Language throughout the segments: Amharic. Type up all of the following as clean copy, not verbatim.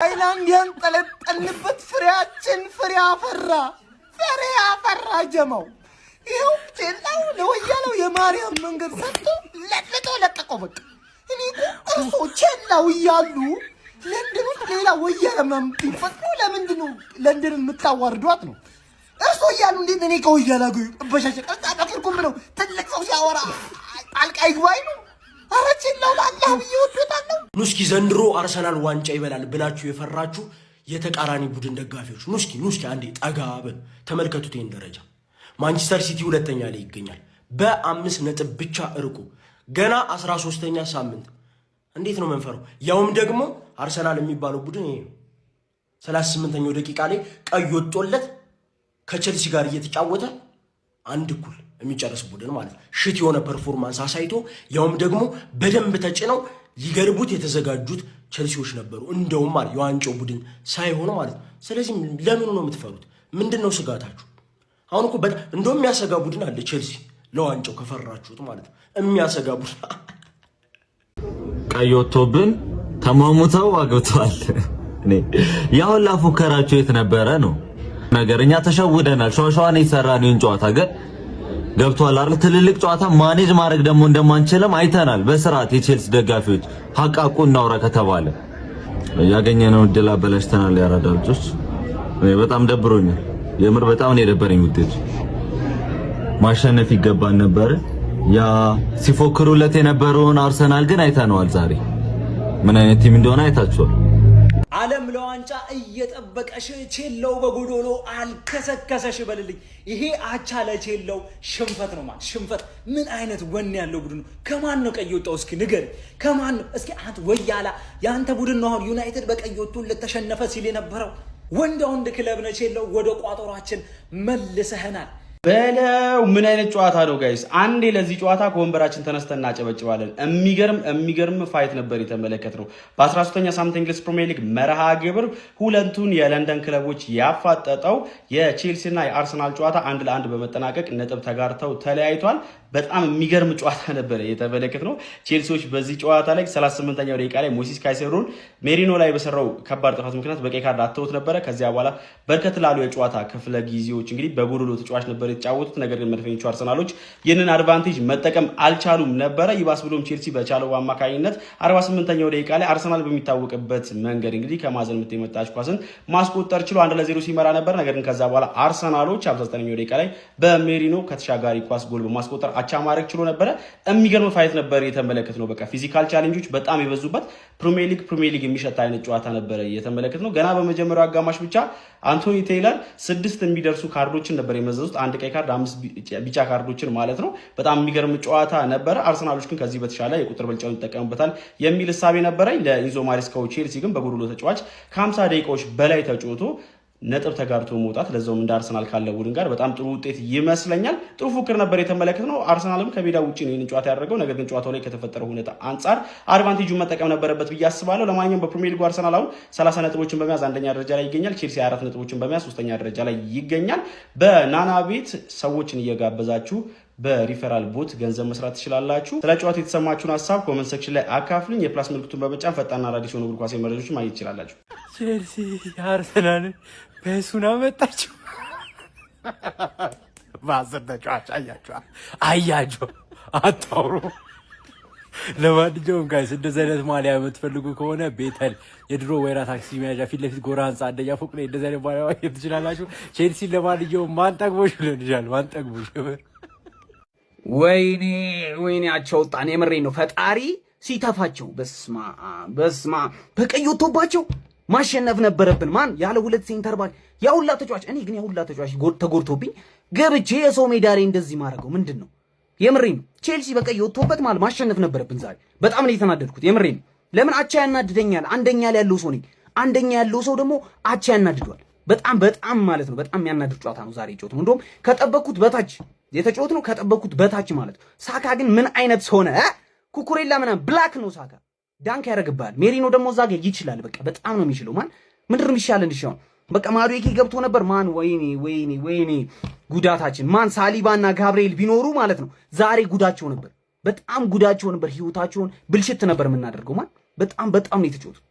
ሃይላንድ ያንጠለጠልንበት ፍሬያችን ፍሬ አፈራ፣ ፍሬ አፈራ። ጀማው ይኸው ቼላው ለወያለው የማርያም መንገድ ሰጥቶ ለጥልጦ ለቀቀው። በቃ እኔ እኮ እርሶ ቼላው እያሉ ለንደን ውስጥ ሌላ ወያለ ምናምን ቢፈጥሩ ለምንድን ነው ለንደንን የምታዋርዷት ነው? እርሶ እያሉ እንዴት እኔ ከወያላ ጋር እበሻሸ ቀርጣ ብለው ትልቅ ሰው ሲያወራ ጣልቃ ይግባኝ ነው። ኧረ ቼላው ለአላህ ብዬ ወዶታለሁ። ኑስኪ ዘንድሮ አርሰናል ዋንጫ ይበላል ብላችሁ የፈራችሁ የተቃራኒ ቡድን ደጋፊዎች ኑስኪ ኑስኪ አንዴ ጠጋ በሉ ተመልከቱት ይህን ደረጃ። ማንቸስተር ሲቲ ሁለተኛ ላይ ይገኛል በ5 ነጥብ ብቻ እርቁ። ገና 13ኛ ሳምንት እንዴት ነው መንፈረው? ያውም ደግሞ አርሰናል የሚባለው ቡድን ይሄ ነው። 38ኛው ደቂቃ ላይ ቀይ ወጦለት ከቸልሲ ጋር እየተጫወተ 1 እኩል የሚጨርስ ቡድን ማለት ነው። Shit የሆነ performance አሳይቶ ያውም ደግሞ በደንብ ተጭነው ሊገርቡት የተዘጋጁት ቸልሲዎች ነበሩ። እንደውም ማለት የዋንጫው ቡድን ሳይሆኑ ማለት ነው። ስለዚህ ለምኑ ነው የምትፈሩት? ምንድን ነው ስጋታችሁ? አሁን እኮ እንደውም የሚያሰጋ ቡድን አለ ቸልሲ፣ ለዋንጫው ከፈራችሁት ማለት ነው። የሚያሰጋ ቡድን። ቀይ ወጥቶብን ተሟሙተው አግብተዋል። እኔ ያ ሁላ ፉከራቸው የት ነበረ ነው ነገር። እኛ ተሸውደናል። ሸዋሸዋን የሰራነው ይህን ጨዋታ ግን ገብቷል አይደል? ትልልቅ ጨዋታ manage ማድረግ ደግሞ እንደማንችልም አይተናል በስርዓት። የቼልሲ ደጋፊዎች ሀቃቁ እናውራ ከተባለ ያገኘነው እድል አበላሽተናል። ያራዳ ልጆች እኔ በጣም ደብሮኛል። የምር በጣም ነው የደበረኝ ውጤቱ። ማሸነፍ ይገባን ነበር። ያ ሲፎክሩለት የነበረውን አርሰናል ግን አይተነዋል። ዛሬ ምን አይነት team እንደሆነ አይታችኋል። ዓለም ለዋንጫ እየጠበቀሽ ቼለው በጎዶሎ አልከሰከሰሽ በልልኝ። ይሄ አቻ ለቼለው ሽንፈት ነው ማለት ሽንፈት። ምን አይነት ወኔ ያለው ቡድን ነው? ከማን ነው ቀይ ወጣው? እስኪ ንገር። ከማን ነው? እስኪ አንተ ወያላ የአንተ ቡድን ነው አሁን ዩናይትድ በቀይ ወጥቶ ለተሸነፈ ሲል የነበረው። ወንድ ወንድ ክለብ ነች የለው። ወደ ቋጠሯችን መልሰህናል። በለው፣ ምን አይነት ጨዋታ ነው guys? አንዴ ለዚህ ጨዋታ ከወንበራችን ተነስተን እናጨበጭባለን። የሚገርም የሚገርም fight ነበር የተመለከትነው። በ13ኛ ሳምንት እንግሊዝ ፕሪሚየር ሊግ መርሃ ግብር ሁለቱን የለንደን ክለቦች ያፋጠጠው የቼልሲና የአርሰናል ጨዋታ 1-1 በመጠናቀቅ ነጥብ ተጋርተው ተለያይቷል። በጣም የሚገርም ጨዋታ ነበር የተመለከትነው። ቼልሲዎች በዚህ ጨዋታ ላይ 38ኛው ደቂቃ ላይ ሞሲስ ካይሴዶን ሜሪኖ ላይ በሰራው ከባድ ጥፋት ምክንያት በቀይ ካርድ አጥተውት ነበረ። ከዚያ በኋላ በርከት ላሉ የጨዋታ ክፍለ ጊዜዎች እንግዲህ በጎዶሎ ተጫዋች ነበር የተጫወቱት። ነገር ግን መድፈኞቹ አርሰናሎች ይህንን advantage መጠቀም አልቻሉም ነበረ። ይባስ ብሎም ቼልሲ በቻሎባ አማካኝነት 48ኛው ደቂቃ ላይ አርሰናል በሚታወቅበት መንገድ እንግዲህ ከማዕዘን ምት የመጣች ኳስን ማስቆጠር ችሎ 1-0 ሲመራ ነበር። ነገር ግን ከዛ በኋላ አርሰናሎች 59ኛው ደቂቃ ላይ በሜሪኖ ከተሻጋሪ ኳስ ጎል በማስቆጠር አቻ ማድረግ ችሎ ነበረ። የሚገርም fight ነበር የተመለከትነው። በቃ physical challenge ኦች በጣም የበዙበት ፕሪሚየር ሊግ ፕሪሚየር ሊግ የሚሸት አይነት ጨዋታ ነበረ የተመለከትነው። ገና በመጀመሪያው አጋማሽ ብቻ አንቶኒ ቴይለር ስድስት የሚደርሱ ካርዶችን ነበር የመዘዙት። አንድ ቀይ ካርድ፣ አምስት ቢጫ ካርዶችን ማለት ነው። በጣም የሚገርም ጨዋታ ነበረ። አርሰናሎች ግን ከዚህ በተሻለ የቁጥር ብልጫውን ይጠቀሙበታል የሚል እሳቤ ነበረኝ። ለኢንዞ ማሬስካው ቼልሲ ግን በጎዶሎ ተጫዋች ከ50 ደቂቃዎች በላይ ተጫውቶ ነጥብ ተጋርቶ መውጣት ለዛውም እንደ አርሰናል ካለ ቡድን ጋር በጣም ጥሩ ውጤት ይመስለኛል። ጥሩ ፉክክር ነበር የተመለከትነው። አርሰናልም ከሜዳ ውጭ ነው ይህንን ጨዋታ ያደረገው። ነገር ግን ጨዋታው ላይ ከተፈጠረው ሁኔታ አንጻር advantage ኡን መጠቀም ነበረበት ብዬ አስባለሁ። ለማንኛውም በፕሪሚየር ሊጉ አርሰናል አሁን 30 ነጥቦችን በመያዝ አንደኛ ደረጃ ላይ ይገኛል። ቼልሲ 24 ነጥቦችን በመያዝ ሶስተኛ ደረጃ ላይ ይገኛል። በናና ቤት ሰዎችን እየጋበዛችሁ በ referral bot ገንዘብ መስራት ትችላላችሁ። ስለ ጨዋታው የተሰማችሁን ሀሳብ comment section ላይ አካፍሉኝ። የ plus ምልክቱን በመጫን ፈጣንና አዳዲስ የሆኑ እግር ኳስ መረጃዎችን ማግኘት ትችላላችሁ። ቼልሲ አርሰናልን በሱን አመጣችው። በ10 ተጫዋች አያቸው አያቸው፣ አታውሩ። ለማንኛውም guys እንደዚህ አይነት ማሊያ የምትፈልጉ ከሆነ ቤተል የድሮ ወይራ ታክሲ መያዣ ፊት ለፊት ጎራ ህንፃ አንደኛ ፎቅ ላይ እንደዚህ አይነት ማሊያ ማግኘት ትችላላችሁ። ቼልሲን ለማንኛውም ማን ጠግቦሽ ሊሆን ይችላል። ማን ጠግቦሽ? ወይኔ ወይኔ፣ አቻ ወጣን። የምሬን ነው። ፈጣሪ ሲተፋቸው፣ በስማ በስማ፣ በቀይ ወጥቶባቸው ማሸነፍ ነበረብን። ማን ያለ ሁለት center back ያ ሁላ ተጫዋች። እኔ ግን ያ ሁላ ተጫዋች ተጎድቶብኝ ገብቼ የሰው ሜዳ ላይ እንደዚህ ማድረገው ምንድን ነው? የምሬን ነው። ቼልሲ በቀይ ወጥቶበት ማለት ማሸነፍ ነበረብን ዛሬ። በጣም ነው የተናደድኩት። የምሬን ነው። ለምን አቻ ያናድደኛል? አንደኛ ላይ ያለው ሰው ነኝ። አንደኛ ያለው ሰው ደግሞ አቻ ያናድዷል። በጣም በጣም ማለት ነው። በጣም የሚያናድድ ጨዋታ ነው ዛሬ የተጫወትነው። እንደውም ከጠበቅኩት በታች የተጫወትነው፣ ከጠበቅኩት በታች ማለት ነው። ሳካ ግን ምን አይነት ሰው ነ? ኩኩሬላ ምናምን black ነው ሳካ፣ dunk ያደርግብሃል። ሜሪኖ ደግሞ እዛ ጋር ይችላል። በቃ በጣም ነው የሚችለው። ማን ምንድን ነው የሚሻለን? እሺ አሁን በቃ ማዱዌኬ ገብቶ ነበር። ማን ወይኔ ወይኔ ወይኔ ጉዳታችን። ማን ሳሊባና ጋብርኤል ቢኖሩ ማለት ነው ዛሬ ጉዳቸው ነበር። በጣም ጉዳቸው ነበር። ህይወታቸውን ብልሽት ነበር የምናደርገው። ማን በጣም በጣም ነው የተጫወቱት።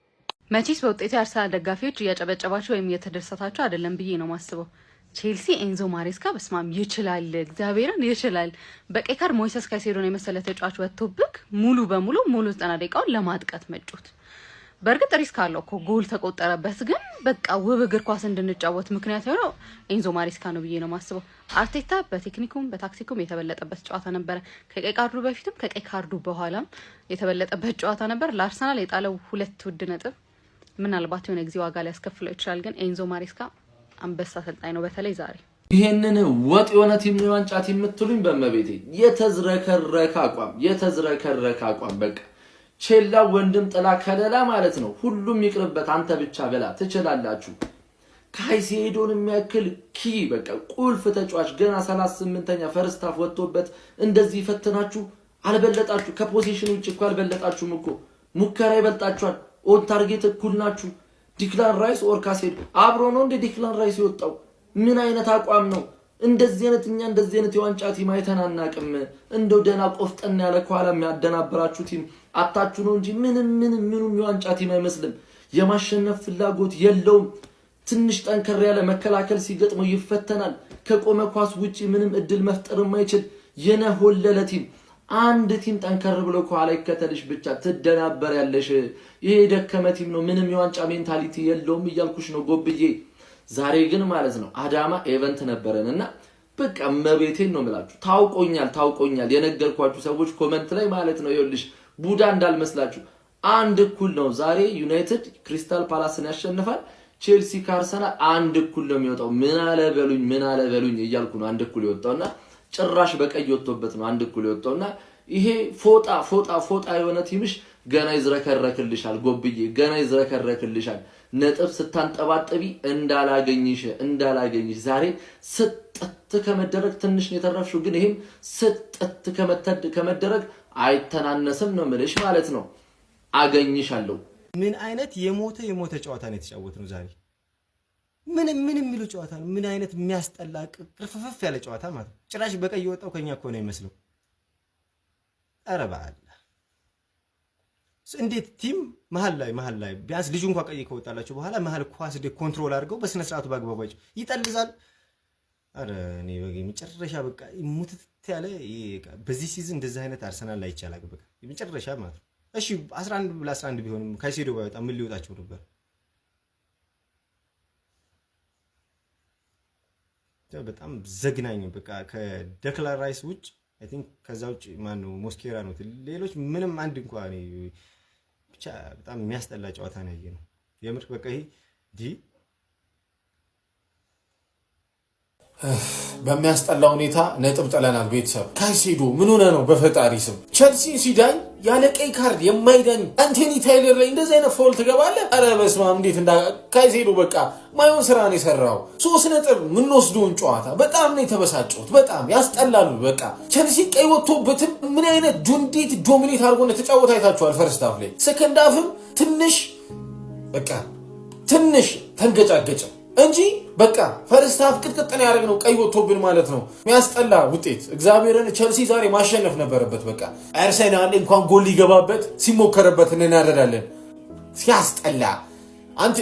መቼስ በውጤቱ የአርሰናል ደጋፊዎች እያጨበጨባችሁ ወይም እየተደሰታችሁ አይደለም ብዬ ነው ማስበው። ቼልሲ ኤንዞ ማሬስካ በስማም ይችላል፣ እግዚአብሔርን ይችላል። በቀይ ካርድ ሞይሰስ ካይሴዶን የመሰለ ተጫዋች ወጥቶብክ ሙሉ በሙሉ ሙሉ 90 ደቂቃውን ለማጥቀት መጫወት። በእርግጥ risk አለው እኮ፣ ጎል ተቆጠረበት፣ ግን በቃ ውብ እግር ኳስ እንድንጫወት ምክንያት የሆነው ኤንዞ ማሬስካ ነው ብዬ ነው ማስበው። አርቴታ በቴክኒኩም በታክቲኩም የተበለጠበት ጨዋታ ነበረ። ከቀይ ካርዱ በፊትም ከቀይ ካርዱ በኋላም የተበለጠበት ጨዋታ ነበር። ለአርሰናል የጣለው ሁለት ውድ ነጥብ ምናልባት የሆነ ጊዜ ዋጋ ሊያስከፍለው ይችላል። ግን ኤንዞ ማሬስካ አንበሳ አሰልጣኝ ነው፣ በተለይ ዛሬ። ይሄንን ወጥ የሆነ team ነው የዋንጫ team የምትሉኝ? በመቤቴ የተዝረከረከ አቋም፣ የተዝረከረከ አቋም። በቃ ቼላ ወንድም ጥላ ከለላ ማለት ነው። ሁሉም ይቅርበት፣ አንተ ብቻ በላ ትችላላችሁ። ካይሴዶን የሚያክል key በቃ ቁልፍ ተጫዋች ገና 38ኛ first half ወጥቶበት እንደዚህ ፈትናችሁ አልበለጣችሁ። ከ possession ውጭ እኮ አልበለጣችሁም እኮ፣ ሙከራ ይበልጣችኋል። On target እኩል ናችሁ። ዲክላን ራይስ or ካይሴዶ አብሮ ነው እንደ ዲክላን ራይስ የወጣው? ምን አይነት አቋም ነው? እንደዚህ አይነት እኛ እንደዚህ አይነት የዋንጫ team አይተን አናውቅም። እንደው ደህና ቆፍጠን ያለ ከኋላ የሚያደናብራችሁ team አታችሁ ነው እንጂ ምንም ምንም ምኑም የዋንጫ team አይመስልም። የማሸነፍ ፍላጎት የለውም። ትንሽ ጠንከር ያለ መከላከል ሲገጥመው ይፈተናል። ከቆመ ኳስ ውጪ ምንም እድል መፍጠር የማይችል የነሆለለ team። አንድ team ጠንከር ብሎ ከኋላ ይከተልሽ ብቻ ትደናበር ያለሽ። ይሄ የደከመ team ነው፣ ምንም የዋንጫ mentality የለውም እያልኩሽ ነው ጎብዬ። ዛሬ ግን ማለት ነው አዳማ event ነበረን እና በቃ መቤቴን ነው የምላችሁ። ታውቆኛል፣ ታውቆኛል። የነገርኳችሁ ሰዎች comment ላይ ማለት ነው፣ ይኸውልሽ ቡዳ እንዳልመስላችሁ፣ አንድ እኩል ነው ዛሬ። ዩናይትድ ክሪስታል ፓላስን ያሸንፋል። ቼልሲ ከአርሰናል አንድ እኩል ነው የሚወጣው። ምን አለ በሉኝ፣ ምን አለ በሉኝ እያልኩ ነው አንድ እኩል የወጣውና ጭራሽ በቀይ ወጥቶበት ነው አንድ እኩል የወጣውና ይሄ ፎጣ ፎጣ ፎጣ የሆነ team ሽ ገና ይዝረከረክልሻል ጎብዬ፣ ገና ይዝረከረክልሻል። ነጥብ ስታንጠባጥቢ እንዳላገኝሽ፣ እንዳላገኝሽ። ዛሬ ስጥት ከመደረግ ትንሽ ነው የተረፍሽው፣ ግን ይሄም ስጥት ከመደረግ አይተናነስም ነው የምልሽ ማለት ነው። አገኝሻለሁ። ምን አይነት የሞተ የሞተ ጨዋታ ነው የተጫወትነው ዛሬ? ምን ምን የሚሉ ጨዋታ ነው? ምን አይነት የሚያስጠላ ቅርፍፍፍ ያለ ጨዋታ ማለት ነው። ጭራሽ በቀይ የወጣው ከኛ እኮ ነው የሚመስለው። ኧረ በአላህ፣ እንዴት team መሀል ላይ ቢያንስ ልጁ እንኳ ቀይ ከወጣላቸው በኋላ መሀል ኳስ control አድርገው በስነ ስርዓቱ በአግባቡ ይጠልዛል። ኧረ እኔ የመጨረሻ በቃ ሙትት ያለ፣ በዚህ season እንደዚህ አይነት አርሰናል ላይ ይቻላል። በቃ የመጨረሻ ማለት ነው። እሺ 11 ለ11 ቢሆንም ካይሴዶ ባይወጣ ምን ሊወጣቸው ነበር? በጣም ዘግናኝ፣ በቃ ከደክላን ራይስ ውጭ I think ከዛ ውጭ ማን ነው፣ ሞስኬራ ነው። ሌሎች ምንም አንድ እንኳ ብቻ በጣም የሚያስጠላ ጨዋታ ነው ያየነው። የምር በቃ ይሄ ዲ በሚያስጠላ ሁኔታ ነጥብ ጥለናል። ቤተሰብ፣ ካይሴዶ ምን ሆነ ነው? በፈጣሪ ስም ቸልሲን ሲዳኝ ያለ ቀይ ካርድ የማይዳኝ አንቶኒ ታይለር ላይ እንደዚህ አይነት foul ትገባለህ? ኧረ በስመ አብ፣ እንዴት እንዳ ካይሴዶ በቃ ማይሆን ስራ ነው የሰራው። 3 ነጥብ የምንወስደውን ጨዋታ በጣም ነው የተበሳጨሁት። በጣም ያስጠላሉ። በቃ ቸልሲ ቀይ ወጥቶበትም ምን አይነት እንዴት dominate አድርጎ እንደተጫወተ አይታችኋል። First half ላይ፣ second half ም ትንሽ በቃ ትንሽ ተንገጫገጨ እንጂ በቃ first half ቅጥቅጥ ነው ያደረግነው፣ ቀይ ወጥቶብን ማለት ነው። የሚያስጠላ ውጤት። እግዚአብሔርን ቸልሲ ዛሬ ማሸነፍ ነበረበት። በቃ አርሰናል እንኳን ጎል ሊገባበት ሲሞከርበት እንናደዳለን። ሲያስጠላ። አንተ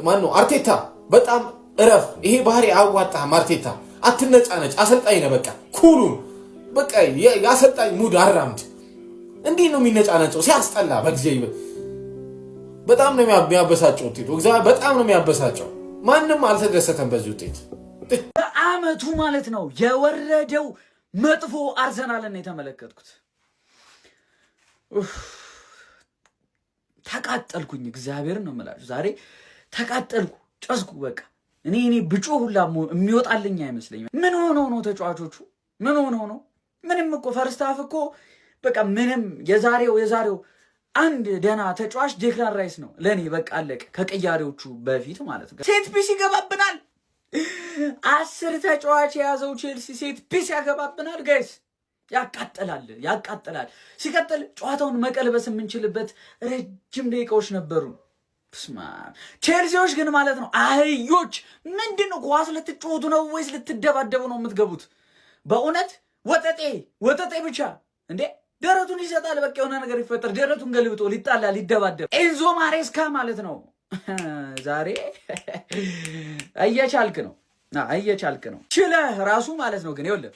ማን ነው አርቴታ፣ በጣም እረፍ። ይሄ ባህሪ አያዋጣህም። አርቴታ አትነጫነጭ፣ አሰልጣኝ ነህ። በቃ cool ሁን፣ በቃ የአሰልጣኝ mood አራምድ። እንዲህ ነው የሚነጫነጨው። ሲያስጠላ። በጊዜ በጣም ነው የሚያበሳጨው ውጤቱ። እግዚአብሔር በጣም ነው የሚያበሳጨው። ማንም አልተደሰተም በዚህ ውጤት። በአመቱ ማለት ነው የወረደው መጥፎ አርሰናልን የተመለከትኩት። ኡፍ፣ ተቃጠልኩኝ። እግዚአብሔርን ነው የምላችሁ። ዛሬ ተቃጠልኩ፣ ጨስኩ። በቃ እኔ ብጮህ ሁላ የሚወጣልኝ አይመስለኝም። ምን ሆነው ነው ተጫዋቾቹ? ምን ሆነው ነው? ምንም እኮ first half እኮ በቃ ምንም፣ የዛሬው አንድ ደህና ተጫዋች ዴክላን ራይስ ነው ለእኔ። በቃ አለቀ። ከቅያሬዎቹ በፊት ማለት ነው። Set piece ይገባብናል። 10 ተጫዋች የያዘው ቼልሲ set piece ያገባብናል። Guys፣ ያቃጥላል፣ ያቃጥላል። ሲቀጥል ጨዋታውን መቀልበስ የምንችልበት ረጅም ደቂቃዎች ነበሩ። ስማ፣ ቼልሲዎች ግን ማለት ነው አህዮች፣ ምንድን ነው? ኳስ ልትጫወቱ ነው ወይስ ልትደባደቡ ነው የምትገቡት? በእውነት ወጠጤ ወጠጤ ብቻ እንዴ! ደረቱን ይሰጣል። በቃ የሆነ ነገር ይፈጠር፣ ደረቱን ገልብጦ ሊጣላ ሊደባደብ። ኤንዞ ማሬስካ ማለት ነው። ዛሬ እየቻልክ ነው፣ እየቻልክ ነው ችለህ ራሱ ማለት ነው። ግን ይኸውልህ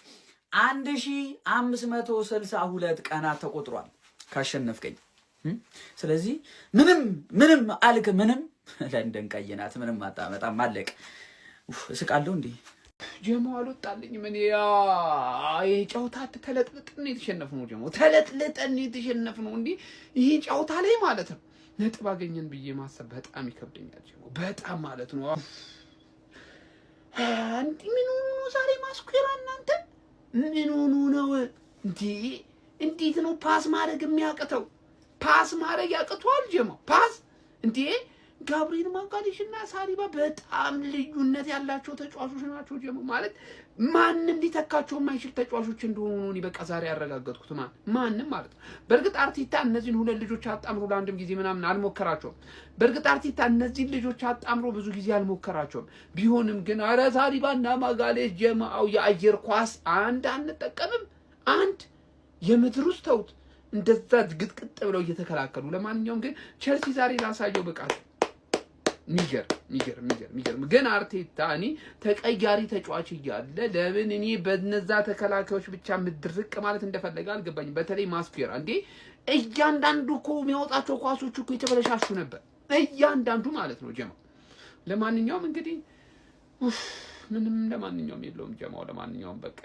1562 ቀናት ተቆጥሯል ካሸነፍከኝ። ስለዚህ ምንም ምንም አልክ ምንም ለንደን ቀይ ናት፣ ምንም አታመጣም። አለቅ። እስቃለሁ እንዴ? ጀሞ አልወጣልኝም። እኔ ይሄ ጨዋታ ተለጥልጠን ነው የተሸነፍነው። ጀሞ ተለጥልጠን ነው የተሸነፍነው። እንዲህ ይሄ ጨዋታ ላይ ማለት ነው ነጥብ አገኘን ብዬ ማሰብ በጣም ይከብደኛል። ጀሞ በጣም ማለት ነው። እንዲህ ምን ሆኖ ነው ዛሬ ማስኩራ? እናንተ ምን ሆኖ ነው እንዴ? እንዴት ነው pass ማድረግ የሚያቅተው? Pass ማድረግ ያቅተዋል ጀሞ pass እንዴ። ጋብሪኤል ማጋሌሽ እና ሳሊባ በጣም ልዩነት ያላቸው ተጫዋቾች ናቸው። ጀሞ ማለት ማንም ሊተካቸው የማይችል ተጫዋቾች እንደሆኑ ነው እኔ በቃ ዛሬ ያረጋገጥኩት። ማንም ማለት ነው። በእርግጥ አርቴታ እነዚህን ሁለት ልጆች አጣምሮ ለአንድም ጊዜ ምናምን አልሞከራቸውም። በእርግጥ አርቴታ እነዚህን ልጆች አጣምሮ ብዙ ጊዜ አልሞከራቸውም። ቢሆንም ግን ኧረ ሳሊባ እና ማጋሌሽ ጀማው የአየር ኳስ አንድ አንጠቀምም፣ አንድ የምድር ውስጥ ተውት፣ እንደዛ ግጥቅጥ ብለው እየተከላከሉ። ለማንኛውም ግን ቸልሲ ዛሬ ላሳየው ብቃት ሚገርም ሚገርም ሚገርም ሚገርም። ግን አርቴታ እኔ ተቀያሪ ተጫዋች እያለ ለምን እኔ በነዛ ተከላካዮች ብቻ ምድርቅ ማለት እንደፈለገ አልገባኝም። በተለይ ማስኩራ እንዴ እያንዳንዱ እኮ የሚያወጣቸው ኳሶች እኮ የተበለሻሹ ነበር፣ እያንዳንዱ ማለት ነው ጀማው። ለማንኛውም እንግዲህ ምንም ለማንኛውም የለውም ጀማው። ለማንኛውም በቃ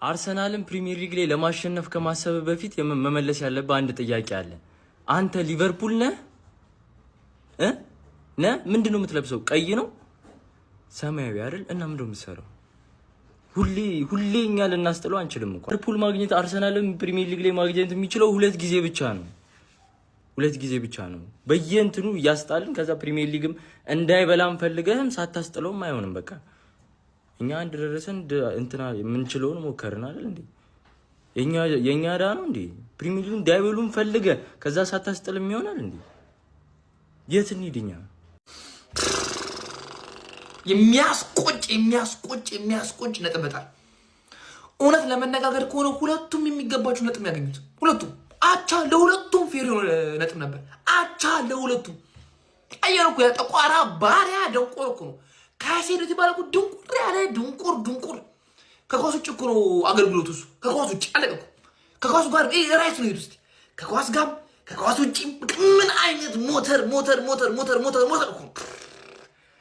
አርሰናልን ፕሪሚየር ሊግ ላይ ለማሸነፍ ከማሰብ በፊት መመለስ ያለብህ አንድ ጥያቄ አለ። አንተ ሊቨርፑል ነህ እ ነህ ምንድን ነው የምትለብሰው? ቀይ ነው ሰማያዊ አይደል? እና ምንድን ነው የምትሰራው? ሁሌ ሁሌ እኛ ልናስጥለው አንችልም እኮ። ሊቨርፑል ማግኘት አርሰናልን ፕሪሚየር ሊግ ላይ ማግኘት የሚችለው ሁለት ጊዜ ብቻ ነው። ሁለት ጊዜ ብቻ ነው። በየእንትኑ እያስጣልን ከዛ ፕሪሚየር ሊግም እንዳይበላም ፈልገህም ሳታስጥለውም አይሆንም። በቃ እኛ አንድ ደረሰን እንትና የምንችለውን ሞከርን አይደል እንዴ? የኛ ዕዳ ነው እንዴ? ፕሪሚየር ሊግ እንዳይበሉም ፈልገህ ከዛ ሳታስጥልም ይሆናል እንዴ? የት እንሂድ እኛ? የሚያስቆጭ የሚያስቆጭ የሚያስቆጭ ነጥብ መጣል። እውነት ለመነጋገር ከሆነ ሁለቱም የሚገባቸው ነጥብ ያገኙት ሁለቱም አቻ ለሁለቱም fair የሆነ ነጥብ ነበር። አቻ ለሁለቱም። አየር እኮ ያጠቋራ ባሪያ ደንቆር እኮ ነው። ካይሴዶ የተባለ እኮ ድንቁር ያለ ድንቁር ድንቁር ከኳስ ውጭ እኮ ነው አገልግሎቱ። እሱ ከኳስ ውጭ አለቀ እኮ። ከኳሱ ጋር right ነው ሄዱ እስኪ ከኳስ ጋር ከኳስ ውጭ ምን አይነት ሞተር ሞተር ሞተር ሞተር ሞተር ሞተር እኮ ነው።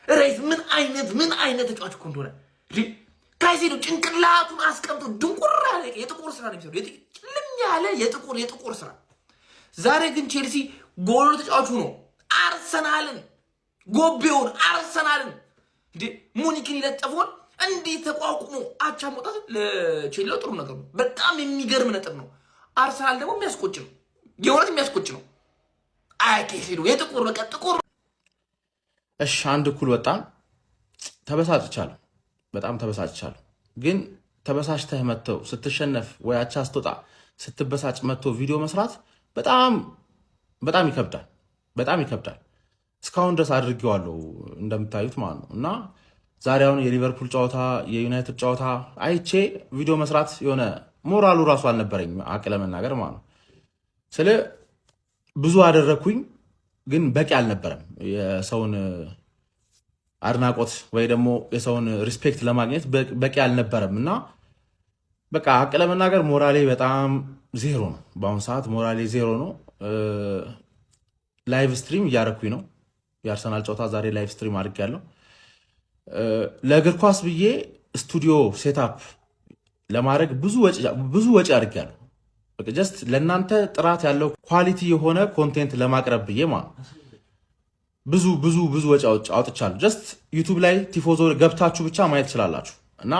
Right ምን አይነት ተጫዋች እኮ እንደሆነ ካይሴዶ ጭንቅላቱን አስቀምጦ ድንቁር ያለ የጥቁር ስራ ነው የሚሰራው። ጭልም ያለ የጥቁር ስራ። ዛሬ ግን ቼልሲ ጎሎ ተጫዋቹ ነው አርሰናልን ጎቤውን አርሰናልን እንዴ ሙኒክን የለጠፈውን እንዲህ ተቋቁሞ አቻ መውጣት ለቼልሲ ጥሩ ነገር ነው። በጣም የሚገርም ነጥብ ነው። አርሰናል ደግሞ የሚያስቆጭ ነው። የእውነት የሚያስቆጭ ነው። አይ ካይሴዶ የጥቁር በቃ ጥቁር። እሺ አንድ እኩል ወጣን። ተበሳጭቻለሁ፣ በጣም ተበሳጭቻለሁ። ግን ተበሳጭተህ መጥተው ስትሸነፍ ወይ አቻ ስትወጣ ስትበሳጭ መጥቶ ቪዲዮ መስራት በጣም በጣም ይከብዳል፣ በጣም ይከብዳል። እስካሁን ድረስ አድርጌዋለሁ እንደምታዩት ማለት ነው። እና ዛሬ አሁን የሊቨርፑል ጨዋታ የዩናይትድ ጨዋታ አይቼ ቪዲዮ መስራት የሆነ ሞራሉ ራሱ አልነበረኝም፣ ሀቅ ለመናገር ማለት ነው። ስለ ብዙ አደረግኩኝ፣ ግን በቂ አልነበረም። የሰውን አድናቆት ወይ ደግሞ የሰውን respect ለማግኘት በቂ አልነበረም። እና በቃ ሀቅ ለመናገር ሞራሌ በጣም ዜሮ ነው። በአሁኑ ሰዓት ሞራሌ ዜሮ ነው። Live stream እያደረኩኝ ነው። የአርሰናል ጨዋታ ዛሬ live stream አድርጌያለሁ። ለእግር ኳስ ብዬ ስቱዲዮ setup ለማድረግ ብዙ ወጪ አድርጌያለሁ። Just ለእናንተ ጥራት ያለው quality የሆነ content ለማቅረብ ብዬ ማለት ነው። ብዙ ብዙ ብዙ ወጪ አውጥቻለሁ። Just YouTube ላይ ቲፎዞ ገብታችሁ ብቻ ማየት ትችላላችሁ። እና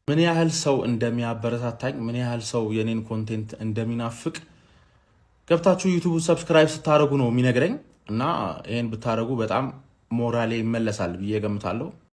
ምን ያህል ሰው እንደሚያበረታታኝ፣ ምን ያህል ሰው የኔን content እንደሚናፍቅ ገብታችሁ YouTube subscribe ስታደርጉ ነው የሚነግረኝ። እና ይህን ብታደርጉ በጣም ሞራሌ ይመለሳል ብዬ ገምታለሁ።